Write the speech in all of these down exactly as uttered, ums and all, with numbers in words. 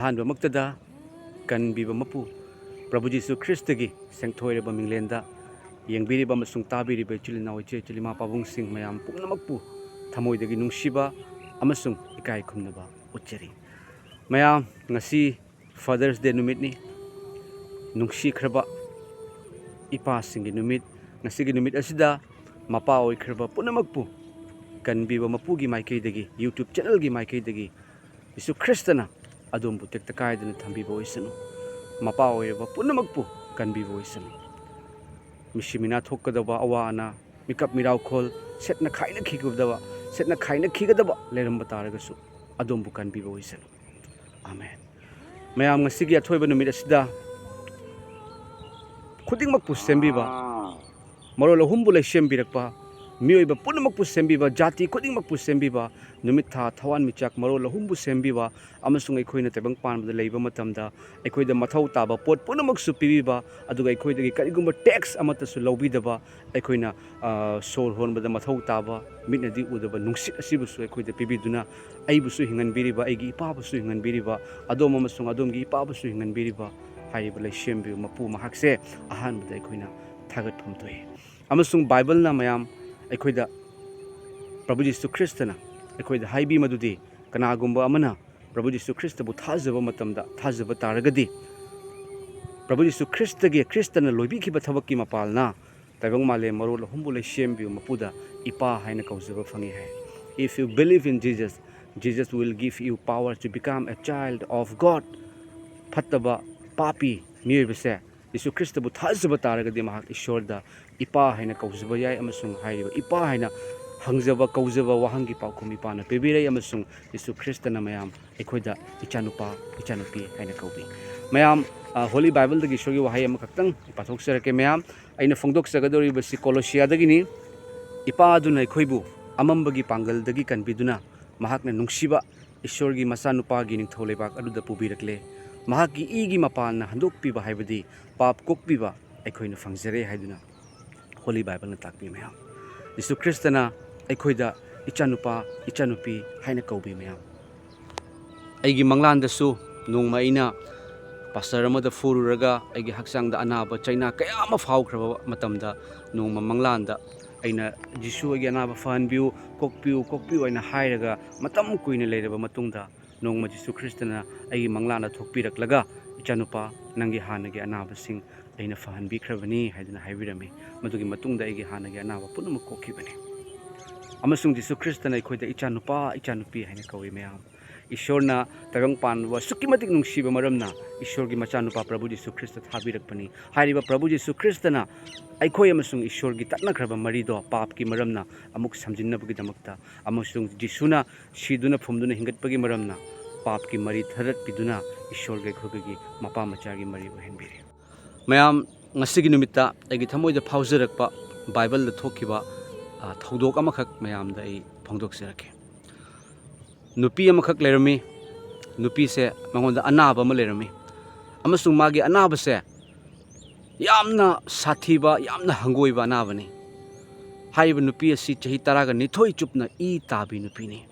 ꯑꯍꯥꯟꯕꯃꯛꯇꯗ ꯀꯟꯕꯤꯕ ꯃꯄꯨ ꯄ꯭ꯔꯚꯨ ꯖꯤꯁꯨ ꯈ꯭ꯔꯤꯁꯇꯒꯤ ꯁꯦꯡꯊꯣꯏꯔꯕ ꯃꯤꯡꯂꯦꯟꯗ ꯌꯦꯡꯕꯤꯔꯤꯕ ꯑꯃꯁꯨꯡ ꯇꯥꯕꯤꯔꯤꯕ ꯏꯆꯤꯜ ꯏꯅꯥꯎ, ꯏꯆꯦ ꯏꯆꯤꯜ ꯏꯃꯥ ꯄꯥꯕꯨꯡꯁꯤꯡ ꯃꯌꯥꯝ ꯄꯨꯝꯅꯃꯛꯄꯨ ꯊꯃꯣꯏꯗꯒꯤ ꯅꯨꯡꯁꯤꯕ ꯑꯃꯁꯨꯡ ꯏꯀꯥꯏ ꯈꯨꯝꯅꯕ ꯎꯠꯆꯔꯤ꯫ ꯃꯌꯥꯝ, ꯉꯁꯤ Father's Day ꯅꯨꯃꯤꯠꯅꯤ꯫ ꯅꯨꯡꯁꯤꯈ꯭ꯔꯕ ꯏꯄꯥꯁꯤꯡꯒꯤ ꯅꯨꯃꯤꯠ, ꯉꯁꯤꯒꯤ ꯅꯨꯃꯤꯠ ꯑꯁꯤꯗ ꯃꯄꯥ ꯑꯣꯏꯈ꯭ꯔꯕ ꯄꯨꯝꯅꯃꯛꯄꯨ ꯀꯟꯕꯤꯕ ꯃꯄꯨꯒꯤ ꯃꯥꯏꯀꯩꯗꯒꯤ, YouTube channelꯒꯤ ꯃꯥꯏꯀꯩꯗꯒꯤ ꯌꯤꯁꯨ ꯈ꯭ꯔꯤꯁꯇꯅ ꯑꯗꯣꯝꯕꯨ ꯇꯦꯛꯇ ꯀꯥꯏꯗꯅ ꯊꯝꯕꯤꯕ ꯑꯣꯏꯁꯅꯨ꯫ ꯃꯄꯥ ꯑꯣꯏꯔꯕ ꯄꯨꯝꯅꯃꯛꯄꯨ ꯀꯟꯕꯤꯕ ꯑꯣꯏꯁꯅꯨ꯫ ꯃꯤꯁꯤ ꯃꯤꯅꯥ ꯊꯣꯛꯀꯗꯕ ꯑꯋꯥ ꯑꯅꯥ, ꯃꯤꯀꯞ ꯃꯤꯔꯥꯎꯈꯣꯜ, ꯁꯦꯠꯅ ꯈꯥꯏꯅꯈꯤꯒꯗꯕ, ꯁꯦꯠꯅ ꯈꯥꯏꯅꯈꯤꯒꯗꯕ ꯂꯩꯔꯝꯕ ꯇꯥꯔꯒꯁꯨ ꯑꯗꯣꯝꯕꯨ ꯀꯟꯕꯤꯕ ꯑꯣꯏꯁꯅꯨ꯫ ꯑꯥꯃꯦꯟ꯫ ꯃꯌꯥꯝ, ꯉꯁꯤꯒꯤ ꯑꯊꯣꯏꯕ ꯅꯨꯃꯤꯠ ꯑꯁꯤꯗ ꯈꯨꯗꯤꯡꯃꯛꯄꯨ ꯁꯦꯝꯕꯤꯕ, ꯃꯔꯣꯜ ꯑꯍꯨꯝꯕꯨ ꯂꯩꯁꯦꯝꯕꯤꯔꯛꯄ, ꯃꯤꯑꯣꯏꯕ ꯄꯨꯝꯅꯃꯛꯄꯨ ꯁꯦꯝꯕꯤꯕ, ꯖꯥꯇꯤ ꯈꯨꯗꯤꯡꯃꯛꯄꯨ ꯁꯦꯝꯕꯤꯕ, ꯅꯨꯃꯤꯠ ꯊꯥ ꯊꯋꯥꯟꯃꯤꯆꯥꯛ ꯃꯔꯣꯜ ꯑꯍꯨꯝꯕꯨ ꯁꯦꯝꯕꯤꯕ, ꯑꯃꯁꯨꯡ ꯑꯩꯈꯣꯏꯅ ꯇꯥꯏꯕꯪ ꯄꯥꯟꯕꯗ ꯂꯩꯕ ꯃꯇꯝꯗ ꯑꯩꯈꯣꯏꯗ ꯃꯊꯧ ꯇꯥꯕ ꯄꯣꯠ ꯄꯨꯝꯅꯃꯛꯁꯨ ꯄꯤꯕꯤꯕ, ꯑꯗꯨꯒ ꯑꯩꯈꯣꯏꯗꯒꯤ ꯀꯔꯤꯒꯨꯝꯕ tax ꯑꯃꯠꯇꯁꯨ ꯂꯧꯕꯤꯗꯕ, ꯑꯩꯈꯣꯏꯅ, ꯑ, ꯁꯣꯔ ꯍꯣꯟꯕꯗ ꯃꯊꯧ ꯇꯥꯕ ꯃꯤꯠꯅꯗꯤ ꯎꯗꯕ ꯅꯨꯡꯁꯤꯠ ꯑꯁꯤꯕꯨꯁꯨ ꯑꯩꯈꯣꯏꯗ ꯄꯤꯕꯤꯗꯨꯅ, ꯑꯩꯕꯨꯁꯨ ꯍꯤꯡꯍꯟꯕꯤꯔꯤꯕ, ꯑꯩꯒꯤ ꯏꯄꯥꯕꯨꯁꯨ ꯍꯤꯡꯍꯟꯕꯤꯔꯤꯕ, ꯑꯗꯣꯝ ꯑꯃꯁꯨꯡ ꯑꯗꯣꯝꯒꯤ ꯏꯄꯥꯕꯨꯁꯨ ꯍꯤꯡꯍꯟꯕꯤꯔꯤꯕ ꯍꯥꯏꯔꯤꯕ ꯂꯩꯁꯦꯝꯕꯤꯕ ꯃꯄꯨ ꯃꯍꯥꯛꯁꯦ ꯑꯍꯥꯟꯕꯗ ꯑꯩꯈꯣꯏꯅ ꯊꯥꯒꯠꯐꯝ ꯊꯣꯛꯏ꯫ ꯑꯃꯁꯨꯡ ꯕꯥꯏꯕꯜꯅ ꯃꯌꯥꯝ ꯑꯩꯈꯣꯏꯗ, ꯄ꯭ꯔꯚꯨ ꯖꯤꯁꯨ ꯈ꯭ꯔꯤꯁꯇꯅ ꯑꯩꯈꯣꯏꯗ ꯍꯥꯏꯕꯤ ꯃꯗꯨꯗꯤ, ꯀꯅꯥꯒꯨꯝꯕ ꯑꯃꯅ ꯄ꯭ꯔꯚꯨ ꯖꯤꯁꯨ ꯈ꯭ꯔꯤꯁꯇꯕꯨ ꯊꯥꯖꯕ ꯃꯇꯝꯗ, ꯊꯥꯖꯕ ꯇꯥꯔꯒꯗꯤ, ꯄ꯭ꯔꯚꯨ ꯖꯤꯁꯨ ꯈ꯭ꯔꯤꯁꯇꯒꯤ, ꯈ꯭ꯔꯤꯁꯇꯅ ꯂꯣꯏꯕꯤꯈꯤꯕ ꯊꯕꯛꯀꯤ ꯃꯄꯥꯜꯅ ꯇꯥꯏꯕꯪ ꯃꯥꯂꯦꯝ ꯃꯔꯣꯜ ꯑꯍꯨꯝꯕꯨ ꯂꯩꯁꯦꯝꯕꯤꯕ ꯃꯄꯨꯗ ꯏꯄꯥ ꯍꯥꯏꯅ ꯀꯧꯖꯕ ꯐꯪꯉꯤ ꯍꯥꯏ꯫ If you believe in Jesus, Jesus will give you power to become a child of God. ꯐꯠꯇꯕ, ꯄꯥꯄꯤ ꯃꯤꯑꯣꯏꯕꯁꯦ ꯌꯤꯁꯨ ꯈ꯭ꯔꯤꯁꯇꯕꯨ ꯊꯥꯖꯕ ꯇꯥꯔꯒꯗꯤ ꯃꯍꯥꯛ ꯏꯁꯣꯔꯗ ꯏꯄꯥ ꯍꯥꯏꯅ ꯀꯧꯖꯕ ꯌꯥꯏ, ꯑꯃꯁꯨꯡ ꯍꯥꯏꯔꯤꯕ ꯏꯄꯥ ꯍꯥꯏꯅ ꯍꯪꯖꯕ ꯀꯧꯖꯕ ꯋꯥꯍꯪꯒꯤ ꯄꯥꯎꯈꯨꯝ ꯏꯄꯥꯅ ꯄꯤꯕꯤꯔꯦ, ꯑꯃꯁꯨꯡ ꯌꯤꯁꯨ ꯈ꯭ꯔꯤꯁꯇꯅ ꯃꯌꯥꯝ ꯑꯩꯈꯣꯏꯗ ꯏꯆꯥꯅꯨꯄꯥ, ꯏꯆꯥꯅꯨꯄꯤ ꯍꯥꯏꯅ ꯀꯧꯕꯤ꯫ ꯃꯌꯥꯝ, ꯑ, ꯍꯣꯂꯤ ꯕꯥꯏꯕꯜꯗꯒꯤ ꯏꯁꯣꯔꯒꯤ ꯋꯥꯍꯩ ꯑꯃꯈꯛꯇꯪ ꯄꯥꯊꯣꯛꯆꯔꯛꯀꯦ꯫ ꯃꯌꯥꯝ, ꯑꯩꯅ ꯐꯣꯡꯗꯣꯛꯆꯒꯗꯧꯔꯤꯕꯁꯤ ꯀꯣꯂꯣꯁꯤꯌꯥꯗꯒꯤꯅꯤ꯫ ꯏꯄꯥ ꯑꯗꯨꯅ ꯑꯩꯈꯣꯏꯕꯨ ꯑꯃꯝꯕꯒꯤ ꯄꯥꯡꯒꯜꯗꯒꯤ ꯀꯟꯕꯤꯗꯨꯅ ꯃꯍꯥꯛꯅ ꯅꯨꯡꯁꯤꯕ ꯏꯁꯣꯔꯒꯤ ꯃꯆꯥꯅꯨꯄꯥꯒꯤ ꯅꯤꯡꯊꯧ ꯂꯩꯕꯥꯛ ꯑꯗꯨꯗ ꯄꯨꯕꯤꯔꯛꯂꯦ꯫ ꯃꯍꯥꯛꯀꯤ ꯏꯒꯤ ꯃꯄꯥꯜꯅ ꯍꯟꯗꯣꯛꯄꯤꯕ ꯍꯥꯏꯕꯗꯤ ꯄꯥꯞ ꯀꯣꯛꯄꯤꯕ ꯑꯩꯈꯣꯏꯅ ꯐꯪꯖꯔꯦ ꯍꯥꯏꯗꯨꯅ ꯍꯣꯂꯤ ꯕꯥꯏꯕꯜꯅ ꯇꯥꯛꯄꯤ ꯃꯌꯥꯝ꯫ ꯌꯤꯁꯨ ꯈ꯭ꯔꯤꯁꯇꯅ ꯑꯩꯈꯣꯏꯗ ꯏꯆꯥꯅꯨꯄꯥ, ꯏꯆꯥꯅꯨꯄꯤ ꯍꯥꯏꯅ ꯀꯧꯕꯤ ꯃꯌꯥꯝ꯫ ꯑꯩꯒꯤ ꯃꯪꯂꯥꯟꯗꯁꯨ ꯅꯣꯡꯃ ꯑꯩꯅ ꯄꯥꯁꯇꯔ ꯑꯃꯗ ꯐꯨꯔꯨꯔꯒ ꯑꯩꯒꯤ ꯍꯛꯆꯥꯡꯗ ꯑꯅꯥꯕ ꯆꯩꯅꯥ ꯀꯌꯥ ꯑꯃ ꯐꯥꯎꯈ꯭ꯔꯕ ꯃꯇꯝꯗ, ꯅꯣꯡꯃ ꯃꯪꯂꯥꯟꯗ ꯑꯩꯅ, "ꯖꯤꯁꯨ, ꯑꯩꯒꯤ ꯑꯅꯥꯕ ꯐꯍꯟꯕꯤꯌꯨ, ꯀꯣꯛꯄꯤꯌꯨ, ꯀꯣꯛꯄꯤꯌꯨ" ꯍꯥꯏꯅ ꯍꯥꯏꯔꯒ ꯃꯇꯝ ꯀꯨꯏꯅ ꯂꯩꯔꯕ ꯃꯇꯨꯡꯗ, ꯅꯣꯡꯃ ꯖꯤꯁꯨ ꯈ꯭ꯔꯤꯁꯇꯅ ꯑꯩꯒꯤ ꯃꯪꯂꯥꯟꯗ ꯊꯣꯛꯄꯤꯔꯛꯂꯒ, "ꯏꯆꯥꯅꯨꯄꯥ, ꯅꯪꯒꯤ ꯍꯥꯟꯅꯒꯤ ꯑꯅꯥꯕꯁꯤꯡ ꯑꯩꯅ ꯐꯍꯟꯕꯤꯈ꯭ꯔꯕꯅꯤ" ꯍꯥꯏꯗꯨꯅ ꯍꯥꯏꯕꯤꯔꯝꯃꯤ꯫ ꯃꯗꯨꯒꯤ ꯃꯇꯨꯡꯗ ꯑꯩꯒꯤ ꯍꯥꯟꯅꯒꯤ ꯑꯅꯥꯕ ꯄꯨꯝꯅꯃꯛ ꯀꯣꯛꯈꯤꯕꯅꯤ꯫ ꯑꯃꯁꯨꯡ ꯖꯤꯁꯨ ꯈ꯭ꯔꯤꯁꯇꯅ ꯑꯩꯈꯣꯏꯗ "ꯏꯆꯥꯅꯨꯄꯥ, ꯏꯆꯥꯅꯨꯄꯤ" ꯍꯥꯏꯅ ꯀꯧꯏ꯫ ꯃꯌꯥꯝ, ꯏꯁꯣꯔꯅ ꯇꯥꯏꯕꯪ ꯄꯥꯟꯕ ꯑꯁꯨꯛꯀꯤ ꯃꯇꯤꯛ ꯅꯨꯡꯁꯤꯕ ꯃꯔꯝꯅ ꯏꯁꯣꯔꯒꯤ ꯃꯆꯥꯅꯨꯄꯥ ꯄ꯭ꯔꯚꯨ ꯖꯤꯁꯨ ꯈ꯭ꯔꯤꯁꯇ ꯊꯥꯕꯤꯔꯛꯄꯅꯤ꯫ ꯍꯥꯏꯔꯤꯕ ꯄ꯭ꯔꯚꯨ ꯖꯤꯁꯨ ꯈ꯭ꯔꯤꯁꯇꯅ ꯑꯩꯈꯣꯏ ꯑꯃꯁꯨꯡ ꯏꯁꯣꯔꯒꯤ ꯇꯠꯅꯈ꯭ꯔꯕ ꯃꯔꯤꯗꯣ ꯄꯥꯞꯀꯤ ꯃꯔꯝꯅ ꯑꯃꯨꯛ ꯁꯝꯖꯤꯟꯅꯕꯒꯤꯗꯃꯛꯇ, ꯑꯃꯁꯨꯡ ꯖꯤꯁꯨꯅ ꯁꯤꯗꯨꯅ ꯐꯨꯝꯗꯨꯅ ꯍꯤꯡꯒꯠꯄꯒꯤ ꯃꯔꯝꯅ ꯄꯥꯞꯀꯤ ꯃꯔꯤ ꯊꯗꯠꯄꯤꯗꯨꯅ ꯏꯁꯣꯔꯒ ꯑꯩꯈꯣꯏꯒꯤ ꯃꯄꯥ ꯃꯆꯥꯒꯤ ꯃꯔꯤ ꯑꯣꯏꯍꯟꯕꯤꯔꯤ꯫ ꯃꯌꯥꯝ, ꯉꯁꯤꯒꯤ ꯅꯨꯃꯤꯠꯇ ꯑꯩꯒꯤ ꯊꯃꯣꯏꯗ ꯐꯥꯎꯖꯔꯛꯄ ꯕꯥꯏꯕꯜꯗ ꯊꯣꯛꯈꯤꯕ, ꯑ, ꯊꯧꯗꯣꯛ ꯑꯃꯈꯛ ꯃꯌꯥꯝꯗ ꯑꯩ ꯐꯣꯡꯗꯣꯛꯆꯔꯛꯀꯦ꯫ ꯅꯨꯄꯤ ꯑꯃꯈꯛ ꯂꯩꯔꯝꯃꯤ꯫ ꯅꯨꯄꯤꯁꯦ, ꯃꯉꯣꯟꯗ ꯑꯅꯥꯕ ꯑꯃ ꯂꯩꯔꯝꯃꯤ, ꯑꯃꯁꯨꯡ ꯃꯥꯒꯤ ꯑꯅꯥꯕꯁꯦ ꯌꯥꯝꯅ ꯁꯥꯊꯤꯕ, ꯌꯥꯝꯅ ꯍꯪꯒꯣꯏꯕ ꯑꯅꯥꯕꯅꯤ꯫ ꯍꯥꯏꯔꯤꯕ ꯅꯨꯄꯤ ꯑꯁꯤ ꯆꯍꯤ ꯇꯔꯥꯒ ꯅꯤꯊꯣꯏ ꯆꯨꯞꯅ ꯏ ꯇꯥꯕꯤ ꯅꯨꯄꯤꯅꯤ꯫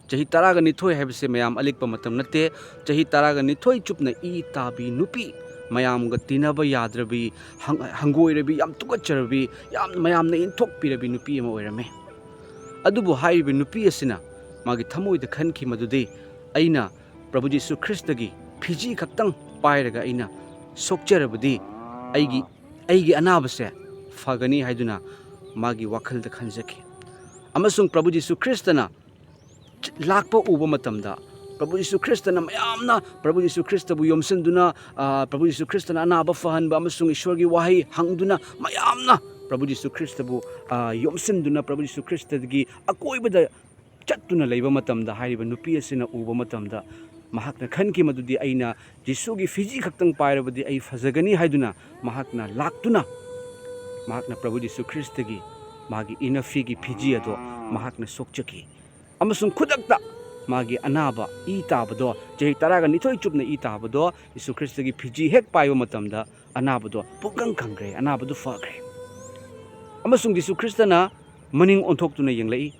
ꯆꯍꯤ ꯇꯔꯥꯒ ꯅꯤꯊꯣꯏ ꯍꯥꯏꯕꯁꯦ, ꯃꯌꯥꯝ, ꯑꯂꯤꯛꯄ ꯃꯇꯝ ꯅꯠꯇꯦ꯫ ꯆꯍꯤ ꯇꯔꯥꯒ ꯅꯤꯊꯣꯏ ꯆꯨꯞꯅ ꯏ ꯇꯥꯕꯤ ꯅꯨꯄꯤ, ꯃꯌꯥꯝꯒ ꯇꯤꯟꯅꯕ ꯌꯥꯗ꯭ꯔꯕꯤ, ꯍꯪ-, ꯍꯪꯒꯣꯏꯔꯕꯤ, ꯌꯥꯝ ꯇꯨꯀꯠꯆꯔꯕꯤ, ꯌꯥꯝ ꯃꯌꯥꯝꯅ ꯏꯟꯊꯣꯛꯄꯤꯔꯕꯤ ꯅꯨꯄꯤ ꯑꯃ ꯑꯣꯏꯔꯝꯃꯤ꯫ ꯑꯗꯨꯕꯨ ꯍꯥꯏꯔꯤꯕ ꯅꯨꯄꯤ ꯑꯁꯤꯅ ꯃꯥꯒꯤ ꯊꯃꯣꯏꯗ ꯈꯟꯈꯤ ꯃꯗꯨꯗꯤ, "ꯑꯩꯅ ꯄ꯭ꯔꯚꯨ ꯖꯤꯁꯨ ꯈ꯭ꯔꯤꯁꯇꯒꯤ ꯐꯤꯖꯤ ꯈꯛꯇꯪ ꯄꯥꯏꯔꯒ ꯑꯩꯅ ꯁꯣꯛꯆꯔꯕꯗꯤ ꯑꯩꯒꯤ, ꯑꯩꯒꯤ ꯑꯅꯥꯕꯁꯦ ꯐꯒꯅꯤ" ꯍꯥꯏꯗꯨꯅ ꯃꯥꯒꯤ ꯋꯥꯈꯜꯗ ꯈꯟꯖꯈꯤ꯫ ꯑꯃꯁꯨꯡ ꯄ꯭ꯔꯚꯨ ꯖꯤꯁꯨ ꯈ꯭ꯔꯤꯁꯇꯅ ꯂꯥꯛꯄ ꯎꯕ ꯃꯇꯝꯗ, ꯄ꯭ꯔꯚꯨ ꯖꯤꯁꯨ ꯈ꯭ꯔꯤꯁꯇꯅ ꯃꯌꯥꯝꯅ ꯄ꯭ꯔꯚꯨ ꯖꯤꯁꯨ ꯈ꯭ꯔꯤꯁꯇꯕꯨ ꯌꯣꯝꯁꯤꯟꯗꯨꯅ, ꯑ, ꯄ꯭ꯔꯚꯨ ꯖꯤꯁꯨ ꯈ꯭ꯔꯤꯁꯇꯅ ꯑꯅꯥꯕ ꯐꯍꯟꯕ ꯑꯃꯁꯨꯡ ꯏꯁꯣꯔꯒꯤ ꯋꯥꯍꯩ ꯍꯪꯗꯨꯅ ꯃꯌꯥꯝꯅ ꯄ꯭ꯔꯚꯨ ꯖꯤꯁꯨ ꯈ꯭ꯔꯤꯁꯇꯕꯨ, ꯑ, ꯌꯣꯝꯁꯤꯟꯗꯨꯅ ꯄ꯭ꯔꯚꯨ ꯖꯤꯁꯨ ꯈ꯭ꯔꯤꯁꯇꯒꯤ ꯑꯀꯣꯏꯕꯗ ꯆꯠꯇꯨꯅ ꯂꯩꯕ ꯃꯇꯝꯗ, ꯍꯥꯏꯔꯤꯕ ꯅꯨꯄꯤ ꯑꯁꯤꯅ ꯎꯕ ꯃꯇꯝꯗ ꯃꯍꯥꯛꯅ ꯈꯟꯈꯤ ꯃꯗꯨꯗꯤ, "ꯑꯩꯅ ꯖꯤꯁꯨꯒꯤ ꯐꯤꯖꯤ ꯈꯛꯇꯪ ꯄꯥꯏꯔꯕꯗꯤ ꯑꯩ ꯐꯖꯒꯅꯤ" ꯍꯥꯏꯗꯨꯅ ꯃꯍꯥꯛꯅ ꯂꯥꯛꯇꯨꯅ ꯃꯍꯥꯛꯅ ꯄ꯭ꯔꯚꯨ ꯖꯤꯁꯨ ꯈ꯭ꯔꯤꯁꯇꯒꯤ ꯃꯥꯒꯤ ꯏꯅꯐꯤꯒꯤ ꯐꯤꯖꯤ ꯑꯗꯣ ꯃꯍꯥꯛꯅ ꯁꯣꯛꯆꯈꯤ꯫ ꯑꯃꯁꯨꯡ ꯈꯨꯗꯛꯇ ꯃꯥꯒꯤ ꯑꯅꯥꯕ ꯏ ꯇꯥꯕꯗꯣ, ꯆꯍꯤ ꯇꯔꯥꯒ ꯅꯤꯊꯣꯏ ꯆꯨꯞꯅ ꯏ ꯇꯥꯕꯗꯣ, ꯖꯤꯁꯨ ꯈ꯭ꯔꯤꯁꯇꯒꯤ ꯐꯤꯖꯤ ꯍꯦꯛ ꯄꯥꯏꯕ ꯃꯇꯝꯗ ꯑꯅꯥꯕꯗꯣ ꯄꯨꯡꯀꯪ ꯀꯪꯈ꯭ꯔꯦ, ꯑꯅꯥꯕꯗꯨ ꯐꯈ꯭ꯔꯦ꯫ ꯑꯃꯁꯨꯡ ꯖꯤꯁꯨ ꯈ꯭ꯔꯤꯁꯇꯅ ꯃꯅꯤꯡ ꯑꯣꯟꯊꯣꯛꯇꯨꯅ ꯌꯦꯡꯂꯛꯏ꯫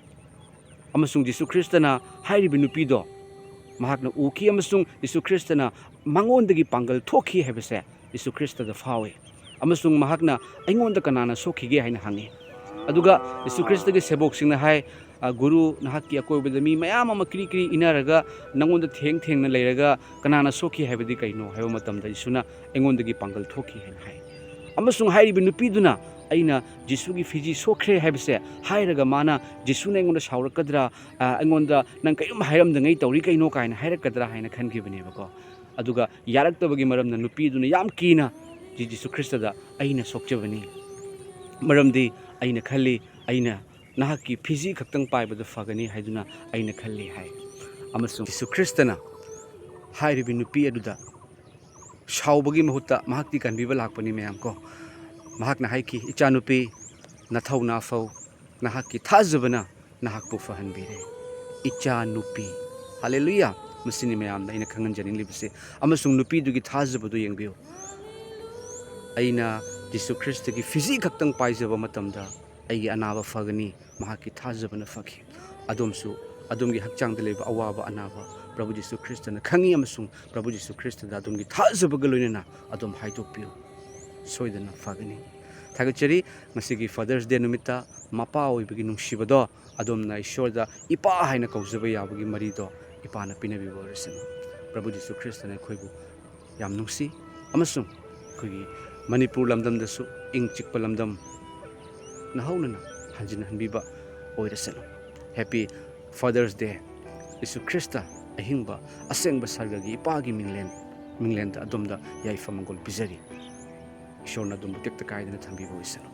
ꯑꯃꯁꯨꯡ ꯖꯤꯁꯨ ꯈ꯭ꯔꯤꯁꯇꯅ ꯍꯥꯏꯔꯤꯕ ꯅꯨꯄꯤꯗꯣ ꯃꯍꯥꯛꯅ ꯎꯈꯤ ꯑꯃꯁꯨꯡ ꯖꯤꯁꯨ ꯈ꯭ꯔꯤꯁꯇꯅ ꯃꯉꯣꯟꯗꯒꯤ ꯄꯥꯡꯒꯜ ꯊꯣꯛꯈꯤ ꯍꯥꯏꯕꯁꯦ ꯖꯤꯁꯨ ꯈ꯭ꯔꯤꯁꯇꯗ ꯐꯥꯎꯏ꯫ ꯑꯃꯁꯨꯡ ꯃꯍꯥꯛꯅ, "ꯑꯩꯉꯣꯟꯗ ꯀꯅꯥꯅ ꯁꯣꯛꯈꯤꯒꯦ?" ꯍꯥꯏꯅ ꯍꯪꯉꯤ꯫ ꯑꯗꯨꯒ ꯖꯤꯁꯨ ꯈ꯭ꯔꯤꯁꯇꯒꯤ ꯁꯦꯕꯣꯛꯁꯤꯡꯅ ꯍꯥꯏ, "ꯑ, ꯒꯨꯔꯨ, ꯅꯍꯥꯛꯀꯤ ꯑꯀꯣꯏꯕꯗ ꯃꯤ ꯃꯌꯥꯝ ꯑꯃ ꯀ꯭ꯔꯤ ꯀ꯭ꯔꯤ ꯏꯟꯅꯔꯒ ꯅꯉꯣꯟꯗ ꯊꯦꯡ ꯊꯦꯡꯅ ꯂꯩꯔꯒ ꯀꯅꯥꯅ ꯁꯣꯛꯈꯤ ꯍꯥꯏꯕꯗꯤ ꯀꯩꯅꯣ?" ꯍꯥꯏꯕ ꯃꯇꯝꯗ ꯖꯤꯁꯨꯅ, "ꯑꯩꯉꯣꯟꯗꯒꯤ ꯄꯥꯡꯒꯜ ꯊꯣꯛꯈꯤ" ꯍꯥꯏꯅ ꯍꯥꯏ꯫ ꯑꯃꯁꯨꯡ ꯍꯥꯏꯔꯤꯕ ꯅꯨꯄꯤꯗꯨꯅ, "ꯑꯩꯅ ꯖꯤꯁꯨꯒꯤ ꯐꯤꯖꯤ ꯁꯣꯛꯈ꯭ꯔꯦ" ꯍꯥꯏꯕꯁꯦ ꯍꯥꯏꯔꯒ ꯃꯥꯅ, "ꯖꯤꯁꯨꯅ ꯑꯩꯉꯣꯟꯗ ꯁꯥꯎꯔꯛꯀꯗ꯭ꯔꯥ? ꯑ, ꯑꯩꯉꯣꯟꯗ ꯅꯪ ꯀꯔꯤꯝ ꯍꯥꯏꯔꯝꯗꯉꯩ ꯇꯧꯔꯤ ꯀꯩꯅꯣ?" ꯀꯥꯏꯅ ꯍꯥꯏꯔꯛꯀꯗ꯭ꯔꯥ ꯍꯥꯏꯅ ꯈꯟꯈꯤꯕꯅꯦꯕꯀꯣ꯫ ꯑꯗꯨꯒ ꯌꯥꯔꯛꯇꯕꯒꯤ ꯃꯔꯝꯅ ꯅꯨꯄꯤꯗꯨꯅ ꯌꯥꯝ ꯀꯤꯅ, "ꯖꯤ-, ꯖꯤꯁꯨ ꯈ꯭ꯔꯤꯁꯇꯗ ꯑꯩꯅ ꯁꯣꯛꯆꯕꯅꯤ꯫ ꯃꯔꯝꯗꯤ ꯑꯩꯅ ꯈꯜꯂꯤ, ꯑꯩꯅ ꯅꯍꯥꯛꯀꯤ ꯐꯤꯖꯤ ꯈꯛꯇꯪ ꯄꯥꯏꯕꯗ ꯐꯒꯅꯤ ꯍꯥꯏꯗꯨꯅ ꯑꯩꯅ ꯈꯜꯂꯤ" ꯍꯥꯏ꯫ ꯑꯃꯁꯨꯡ ꯖꯤꯁꯨ ꯈ꯭ꯔꯤꯁꯇꯅ ꯍꯥꯏꯔꯤꯕ ꯅꯨꯄꯤ ꯑꯗꯨꯗ ꯁꯥꯎꯕꯒꯤ ꯃꯍꯨꯠꯇ ꯃꯍꯥꯛꯇꯤ ꯀꯟꯕꯤꯕ ꯂꯥꯛꯄꯅꯤ, ꯃꯌꯥꯝ ꯀꯣ꯫ ꯃꯍꯥꯛꯅ ꯍꯥꯏꯈꯤ, "ꯏꯆꯥꯅꯨꯄꯤ, ꯅꯊꯧꯅꯥ ꯐꯧ, ꯅꯍꯥꯛꯀꯤ ꯊꯥꯖꯕꯅ ꯅꯍꯥꯛꯄꯨ ꯐꯍꯟꯕꯤꯔꯦ꯫ ꯏꯆꯥꯅꯨꯄꯤ"꯫ ꯍꯥꯂꯦꯂꯨꯌꯥ! ꯃꯁꯤꯅꯤ ꯃꯌꯥꯝꯗ ꯑꯩꯅ ꯈꯪꯍꯟꯖꯅꯤꯡꯂꯤꯕꯁꯦ꯫ ꯑꯃꯁꯨꯡ ꯅꯨꯄꯤꯗꯨꯒꯤ ꯊꯥꯖꯕꯗꯨ ꯌꯦꯡꯕꯤꯌꯨ꯫ "ꯑꯩꯅ ꯖꯤꯁꯨ ꯈ꯭ꯔꯤꯁꯇꯒꯤ ꯐꯤꯖꯤ ꯈꯛꯇꯪ ꯄꯥꯏꯖꯕ ꯃꯇꯝꯗ ꯑꯩꯒꯤ ꯑꯅꯥꯕ ꯐꯒꯅꯤ"꯫ ꯃꯍꯥꯛꯀꯤ ꯊꯥꯖꯕꯅ ꯐꯈꯤ꯫ ꯑꯗꯣꯝꯁꯨ ꯑꯗꯣꯝꯒꯤ ꯍꯛꯆꯥꯡꯗ ꯂꯩꯕ ꯑꯋꯥꯕ ꯑꯅꯥꯕ ꯄ꯭ꯔꯚꯨ ꯖꯤꯁꯨ ꯈ꯭ꯔꯤꯁꯇꯅ ꯈꯪꯉꯤ, ꯑꯃꯁꯨꯡ ꯄ꯭ꯔꯚꯨ ꯖꯤꯁꯨ ꯈ꯭ꯔꯤꯁꯇꯗ ꯑꯗꯣꯝꯒꯤ ꯊꯥꯖꯕꯒ ꯂꯣꯏꯅꯅ ꯑꯗꯣꯝ ꯍꯥꯏꯗꯣꯛꯄꯤꯌꯨ꯫ ꯁꯣꯏꯗꯅ ꯐꯒꯅꯤ꯫ ꯊꯥꯒꯠꯆꯔꯤ꯫ ꯉꯁꯤꯒꯤ Father's Day ꯅꯨꯃꯤꯠꯇ ꯃꯄꯥ ꯑꯣꯏꯕꯒꯤ ꯅꯨꯡꯁꯤꯕꯗꯣ, ꯑꯗꯣꯝꯅ ꯏꯁꯣꯔꯗ ꯏꯄꯥ ꯍꯥꯏꯅ ꯀꯧꯖꯕ ꯌꯥꯕꯒꯤ ꯃꯔꯤꯗꯣ ꯏꯄꯥꯅ ꯄꯤꯅꯕꯤꯕ ꯑꯣꯏꯔꯁꯅꯨ꯫ ꯄ꯭ꯔꯚꯨ ꯖꯤꯁꯨ ꯈ꯭ꯔꯤꯁꯇꯅ ꯑꯩꯈꯣꯏꯕꯨ ꯌꯥꯝ ꯅꯨꯡꯁꯤ, ꯑꯃꯁꯨꯡ ꯑꯩꯈꯣꯏꯒꯤ ꯃꯅꯤꯄꯨꯔ ꯂꯝꯗꯝꯗꯁꯨ ꯏꯪ ꯆꯤꯛꯄ ꯂꯝꯗꯝ ꯅꯍꯧꯅꯅ ꯍꯟꯖꯤꯟꯍꯟꯕꯤꯕ ꯑꯣꯏꯔꯁꯅꯨ꯫ Happy Father's Day꯫ Jesus Christ ꯑꯍꯤꯡꯕ ꯑꯁꯦꯡꯕ ꯁꯔꯒꯒꯤ ꯏꯄꯥꯒꯤ ꯃꯤꯡꯂꯦꯟ, ꯃꯤꯡꯂꯦꯟꯗ ꯑꯗꯣꯝꯗ ꯌꯥꯏꯐ ꯃꯪꯒꯣꯜ ꯄꯤꯖꯔꯤ꯫ ꯏꯁꯣꯔꯅ ꯑꯗꯣꯝꯕꯨ ꯇꯦꯛꯇ ꯀꯥꯏꯗꯅ ꯊꯝꯕꯤꯕ ꯑꯣꯏꯁꯅꯨ꯫